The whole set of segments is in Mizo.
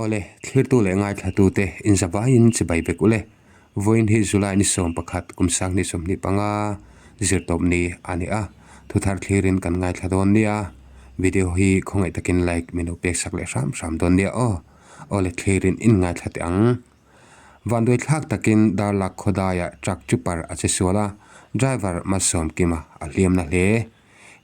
Awle, thlirtu leh ngaithlatute inzavaiin chibai vek ule. Vawiin hi July ni 11 kum 2025 zirtawp ni a ni a, thuthar thlirin kan ngaithla dawn nia. Video hi khawngaih takin like min lo pek sak leh hram hram dawn nia aw. Awle thlirin in ngaithla teh ang. Vanduaithlak takin Darlak khawdaiah truck chipper a che sual a, driver Malsawmkima a hliamna hle.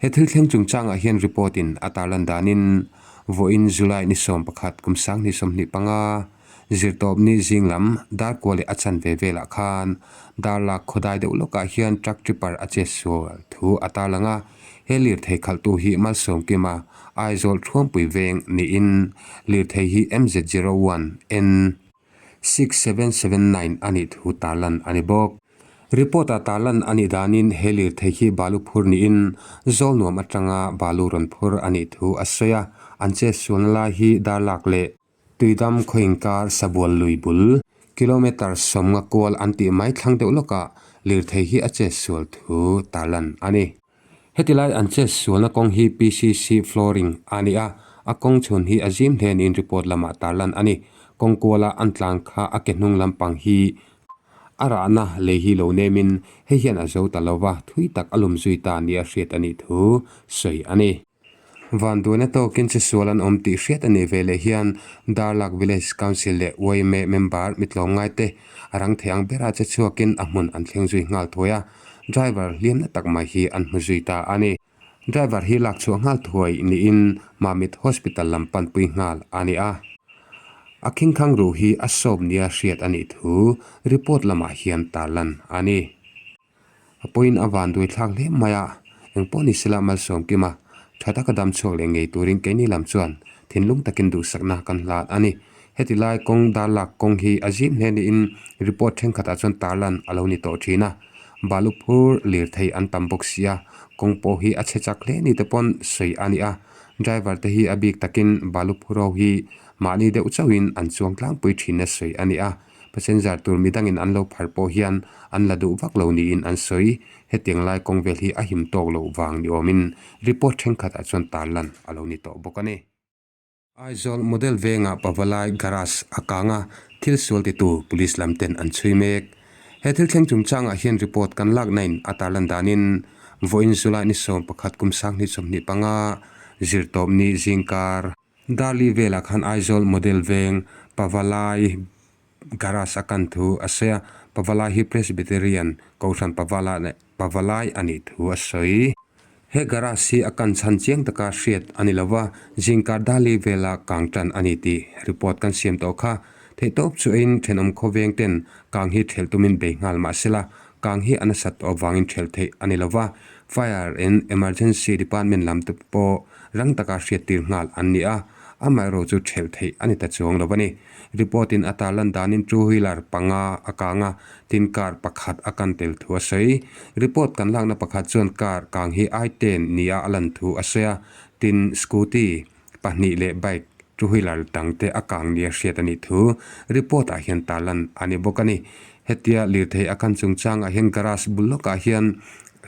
He thil thleng chungchangah hian report in a tarlan danin vawiin July ni 11 kum 2025 zirtawp ni zing lam darkua leh a chanve velah khan Darlak khawdai deuh lawkah hian truck tipper a che sual thu a tarlang a, he lirthei khalhtu hi Malsawmkima Aizawl Thuampui veng niin lirthei hi MZ 01 N. 6779 a nih thu tarlan a ni bawk. Report-ah tarlan a nih danin he lirthei hi balu phur niin Zawlnuam atanga balu rawn phur a nih thu a sawi a, an chet sualna lai hi Darlak leh Tuidam khaw inkar Sabual lui bul kilometre 50 kual an tih mai thlang deuh lawkah lirthei hi a chet sual thu tarlan a ni. Heti lai an chet sualna kawng hi PCC flooring a ni a, a kawng chhun hi a zim hle niin report lamah tarlan a ni. Kawng kuala an tlan kha a ke hnung lampang hi a rahna lei hi lo nemin hei hian a zo ta lova, thui tak a lum zui ta nia hriat a nih thu sawi a ni. Vanduaina tawkin che sual an awm tih hriat a nih ve leh hian Darlak Village Council leh yma member mitlawmngai te a rang thei ang bera che chhuakin a hmun an thleng zui nghal thuai a, driver hliamna tak mai hi an hmu zui ta a ni. Driver hi lak chhuah nghal thuai niin Mamit Hospital lam panpui nghal a ni a. A khingkhang ruh hi a sawp nia hriat a nih thu report lamah hian tarlan a ni. A pawhin a van duai thlak hle mai a, engpawh ni sela Malsawmkim a, tha taka dam chhuak leh ngei turin keini lam chuan thinlung takin duhsakna kan hlan a ni. Heti lai kawng dar lak kawng hi a zim hle niin report thenkhatah chuan tarlan a lo ni tawh thin a, balu phur lirthei an tam bawk si a, kawng pawh hi a chhe chak hle ni te pawn sawi a ni a, driver te hi a bik takin balu phur ho hi mahni deuh chauhin an chuang tlangpui thin a sawi a ni a. Passenger tur midangin an lo phar pawh hian an la duh vak lo niin an sawi. Hetiang lai kawng vel hi a him tawk loh vang ni awmin report thenkhatah chuan tarlan a lo ni tawh bawk a ni. Aizawl Model vengah Pavalai Garage a kang a, thil sual titu Police lam ten an chhui mek. He thil thleng chungchangah hian report kan lakna-in a tarlan danin vawiin July ni 11 kum 2025 zirtawpni zingkar, Darli velah khan Aizawl Model Veng Pavalai Garage a kan thu a sawi a, Pavalai hi Presbyterian Kohhran Pavala leh Pavalai a nih thu a sawi. He garage hi a kan chhan chiang taka hriat a ni lova, zingkar Darli vela kang tan a ni tih report kan siam tawh kha. Theihtawp chu eiin thenawm khawveng ten kang hi thelh tumin bei nghal mah sela, kang hi a nasat tawh avangin thelh theih a ni lova, Fire and Emergency Department lam te pawh rang taka hriattir nghal an ni a, amaherawh chu thelh theih a ni ta chuang lo a ni. Report in a tarlan danin two wheeler panga a kang a, tin car pakhat a kan tel thu a sawi. Report kan lakna pakhat chuan car kang hi i ten nia a lan thu a sawi a, tin scooty pahnih leh bike two wheeler dang te a kang nia hriat a nih thu report ah hian tarlan a ni bawk a ni. Hetia lirthei a kan chungchangah hian garage bul lawkah hian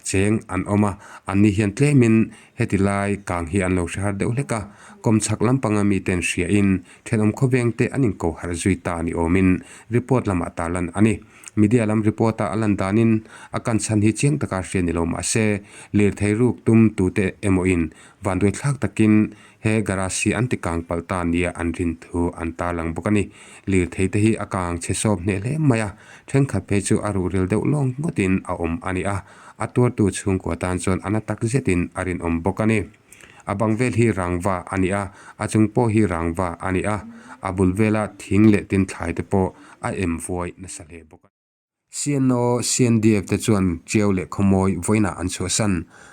cheng an awm a, anni hian tlemin Heti lai kang hi an lo hre har deuh hlek a, kawmchhak lampanga miten hriain thenawm khawveng te an inko harh zui ta ni awmin report lamah tarlan a ni. Media lam report-a a lan danin a kan chhan hi chiang taka hria ni lo mah se, lirthei ruk tum tute emawin vanduaithlak takin he garage hi an ti kang palh ta nia an rin thu an tarlang bawk a ni. Lirthei te hi a kang chhe sawp hneh hle mai a, thenkhat phei chu a ruhrel deuh lawng ngawtin a awm a ni a. A tuartu chhungkua tan chuan a na tak zetin a rinawm bawk a ni. A bang vel hi rangva a ni a, a chung pawh hi rangva a ni a, a bul vela thing leh tin thlai te pawh a em vuai nasa hle bawk a ni. CNO, CNDF te chuan Tiau leh Khawmawi vawiinah an chhuahsan.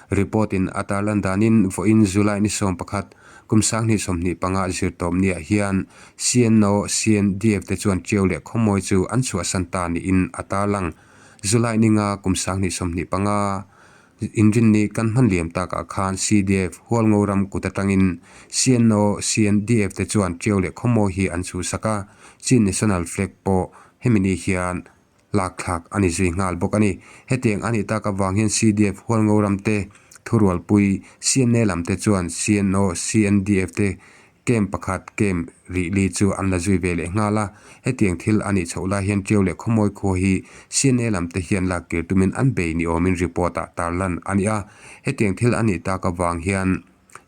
Report in a tarlan danin vawiin July ni 11, kum 2025 zirtawp niah hian CNO, CNDF te chuan Tiau leh Khawmawi chu an chhuahsan ta niin a tarlang. July ninga kum 2025 inrinni kan hman liam takah khan CDF Hualngo ram kut atangin CNO, CNDF te chuan Tiau leh Khawmawi hi an chhuhsak a, Chin National Flag pawh hemi ni hian lakthlak a ni zui nghal bawk a ni. Hetiang a nih tak avang hian CDF Hualngo ram te thurualpui CNA lam te chuan CNO, CNDF te. Camp pakhat camp rih li chu an la zui ve leh nghal a. Hetiang thil a nih chhoh lai hian Ṭiau leh Khawmawi khua hi CNA lam te hian lak kir tumin an bei ni awmin report ah tarlan a ni a. Hetiang thil a nih tak avang hian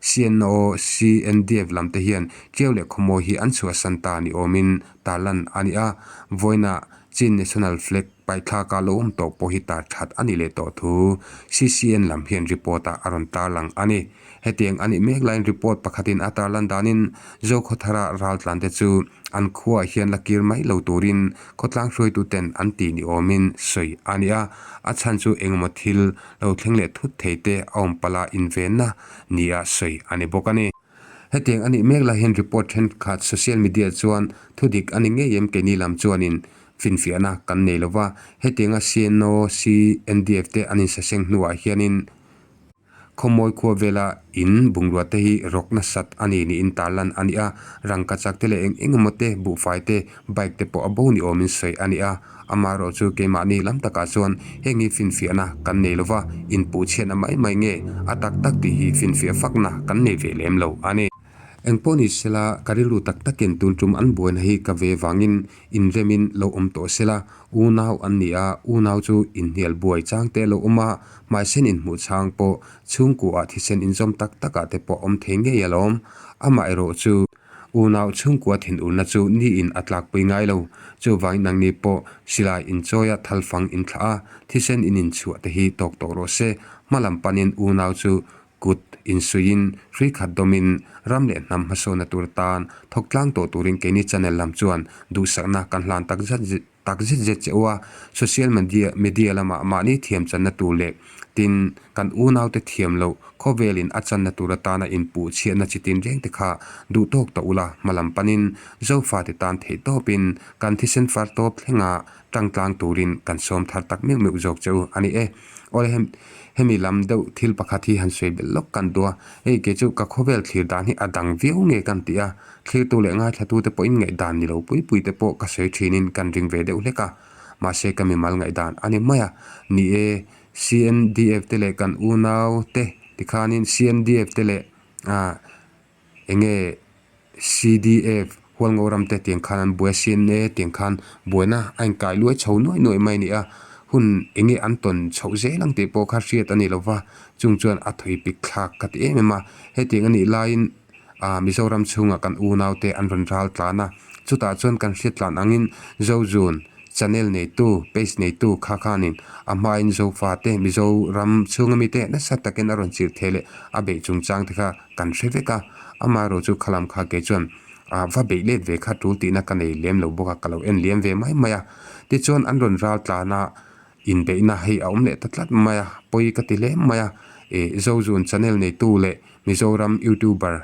CNO, CNDF lam te hian Ṭiau leh Khawmawi hi an chhuahsan ta ni awmin tarlan a ni a. Vawiinah Chin National Flag paithlaka lo awm tawh pawh hi tar that a ni leh tawh thu CCN lam hian report ah a rawn tarlang a ni. Hetiang a nih mek laiin report pakhatin a tarlan danin Zokhawthara raltlante chu an khuaah hian la kir mai lo turin khawtlang hruaituten an tih ni awmin sawi a ni a, a chhan chu engemaw thil lo thleng leh thut thei te a awm palh a invenna nia sawi a ni bawk a ni. Hetiang a nih mek lai hian report thenkhat social media chuan thudik a ni ngei em keini lam chuanin finfiahna kan nei lova, hetianga CNO, CNDF te an insaseng hnuah hianin Khawmawi khua vela in bungrua te hi rawk nasat a ni niin tarlan a ni a, rangkachak te leh eng eng emaw te, buhfai te, bike te pawh a bo ni awmin sawi a ni a. Amaherawh chu keimahni lam takah chuan heng hi finfiahna kan nei lova, inpuhchhiatna mai mai nge a tak tak tih hi finfiah fakna kan nei ve lem lo a ni. Engpawh ni sela, ka rilru tak takin tun tum an buaina hi ka ve vangin inremin lo awm tawh sela, unau an ni a, unau chu inhnial buai chang te lo awm a, hmaisen inhmuh chang pawh chhungkuah thisen inzawm tak takah te pawh awm thei ngei alawm. Amaherawh chu unau chhungkua thinurna chu niin a tlakpui ngai lo. Chuvangin nangni pawh silai inchawia thalfang inthlah a, thisen in inchhuah te hi tawk tawh rawh se. Hmalam panin unau chu Kut insuiin, hrui khat dawmin, ram leh hnam hmasawnna tur tan thawk tlang tawh turin keini channel lam chuan duhsakna kan hlan tak zet tak zet zet che u a. Social media media lamah mahni thiam channa tur leh tin kan unaute thiam loh khawvelin a channa tur atana inpuh chhiatna chi tin reng te kha duh tawk ta ula hmalam panin Zofate tan theih tawpin kan thisen far tawp thlenga tangtlang turin kan sawm thar tak meuh meuh zawk che u a ni e. Awle hem hemi lam deuh thil pakhat hi han sawi belh lawk kan duh a, hei kei chu ka khawvel thlir dan hi a dang viau nge kan ti a, thlirtu leh ngaithlatute pawhin ngaihdan ni lo pui pui te pawh ka sawi thinin kan ring ve deuh hlek a, mahse ka mimal ngaihdan a ni mai a, ni e CNDF te leh kan unau te tikhanin CNDF te leh ah Enge CDF Hualngo ram te tiang khan an buai a, CNA tiang khan buaina a inkai luai chho nuai nuai mai a ni a, hun enge an tawn chhoh zel ang tih pawh kha hriat a ni lo va, chung chuan a thawi pik thlak ka ti em em a, hetiang a nih laiin ah Mizoram chhungah kan unau te an rawn ral tlan a, chutah chuan kan hriat tlan angin Zozun channel neitu, page neitu kha khanin a hmain Zofate Mizoram chhunga mite nasa takin a rawn chirh thei leh a beih chungchang te kha kan hre vek a, amaherawh chu khalam kha kei chuan ah va beih let ve kha tul tihna ka nei lem lo bawk a, ka lo en liam ve mai mai a. Tichuan an rawn ral tlan a, inbeihna hei a awm leh ta tlat mai a, pawi ka ti hle mai a, ih Zozun channel neitu leh Mizoram youtuber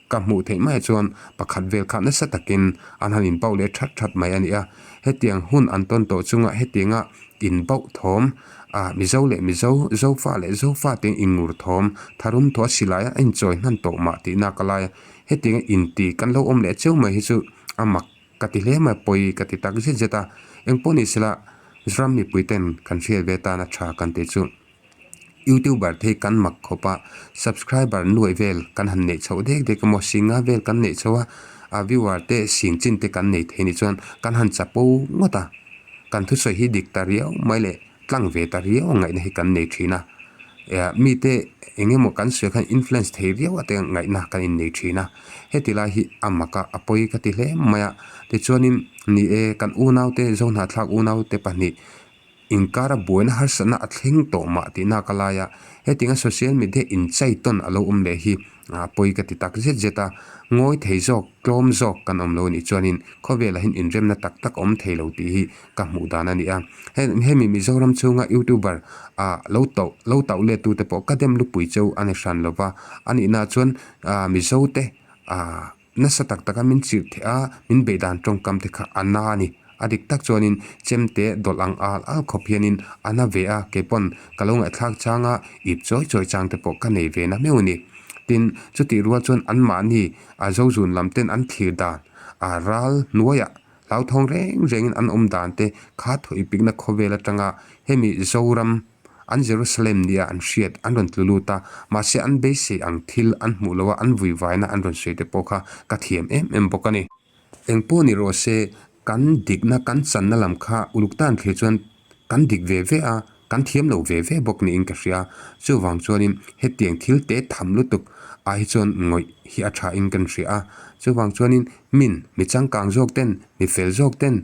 Ka hmuh theih mai chuan pakhat vel kha nasa takin an han inbauh leh that that mai a ni a. Hetiang hun an tawn tawh chunga hetianga inbauh thawm, ah Mizo leh Mizo, Zofa leh Zofa te ingur thawm, tharum thaw a silai a inchawi hnan tawh mah tihna ka lai a. Hetianga inti kan lo awm leh cheu mai hi chu a mak ka ti hle mai, pawi ka ti tak zet zet a. Engpawh ni sela ram mipui ten kan hriat ve tana tha kan tih chu. Youtuber te hi kan mak khawp a, subscriber nuaih vel kan han neih chhoh dek dek emaw singa vel kan neih chho a, a viewer te sing chin te kan nei thei nih chuan kan han chapo ngawt a, kan thusawi hi dik ta riau mai leh tlang ve ta riau ang ngaihna hi kan nei thin a, mite eng emaw kan sawi khan influence thei riau a te ngaihna kan innei thin a, heti lai hi a mak a, a pawi ka ti hle mai a, tichuanin ni e kan unaute Zohnahthlak unaute pahnih Inkara buaina harsatna a thleng tawh mah tih nak a lai a, hetianga social media inchai tawn a lo awm leh hi a pawi ka ti tak zet zet a, ngawi thei zawk, tlawm zawk kan awm lo anih chuanin khawvelah hian inremna tak tak a awm thei lo tih hi ka hmuh dan a ni a. Hemi Mizoram chhunga youtuber ah lo tauh lo tauh let tute pawh ka dem lupui cheu a ni hran lova, a nihna chuan ah Mizote ah Nasa tak taka min chirh theh a, min beih dan tawngkam te kha a na a ni. A dik tak chuanin chemte dawlh ang al al khawp hianin a na ve a, kei pawn ka lo ngaihthlak chang a, ip chawi chawi chang te pawh ka nei ve na meuh a ni. Tin, chutih rual chuan anmahni a zozun lam ten an thlir dan a ral hnuaiah hlauthawng reng rengin an awm dan te kha thawipikna khawvel atanga hemi Zoram. An Jerusalem nia an hriat an rawn tlu lut a, mahse an beisei ang thil an hmuh loh a an vuivaina an rawn sawi te pawh kha ka thiam em em bawk a ni. Eng pawh ni rawh se, kan dikna kan channa lam kha uluk tan thlir chuan kan dik ve ve a, kan thiam lo ve ve bawk niin ka hria. Chuvang chuanin hetiang thil te tham lutuk ah hi chuan ngawih hi a tha in kan hria a. Chuvang chuanin min, mi changkang zawk ten, mi fel zawk ten,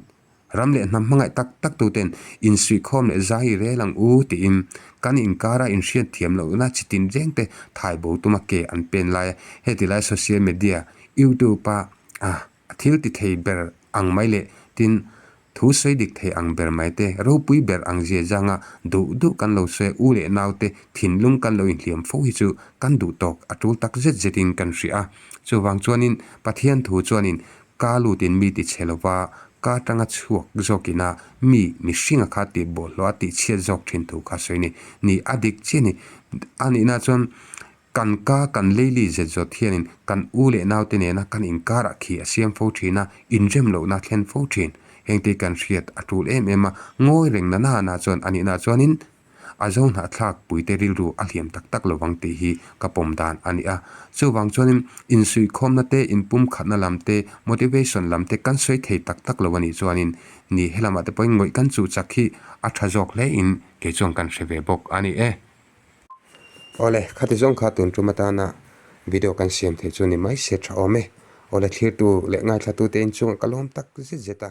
Ram leh hnam hmangaih tak tak tuten insuihkhawm leh zai rel ang u tiin kan inkara inhriat thiam lohna chi tin reng te thai bo tuma ke an pen lai a. Heti lai social media, YouTube a a thil ti thei ber ang mai leh tin thu sawi dik thei ang ber mai te, ropui ber ang zia zanga duh duh kan lo sawi a, u leh nau te thinlung kan lo inhliam fo hi chu kan duh tawk a tul tak zet zetin kan hria a. Chuvang chuanin Pathian thu chuanin Ka lutin mi ti chhe lova, ka atanga chhuak zawkina mi mihringa kha tih bawlhhlawh a tih chhiat zawk thin thu kha sawi ni. Ni, a dik chiah ni. A nihna chuan kan ka kan leili zet zawt hianin kan u leh naute nena kan inkarah khi a siam fo thin a, inrem lohna a thlen fo thin. Hengte kan hriat a tul em em a, ngawi reng na nana chuan a nihna chuanin A zo hnahthlak puite rilru a hliam tak tak lovang tih hi ka pawm dan a ni a. Chuvang chuanin insuihkhawmna te, inpumkhatna lam te, motivation lam te kan sawi thei tak tak lo a nih chuanin ni helamah te pawhin ngawih kan chuh chak hi a tha zawk hle in kei chuan kan hre ve bawk a ni e. Awle, khati zawng kha tun tum atana video kan siam thei chu ni mai se tha awm e. Awle, thlirtu leh ngaithlatute inchungah ka lawm tak zet zet a.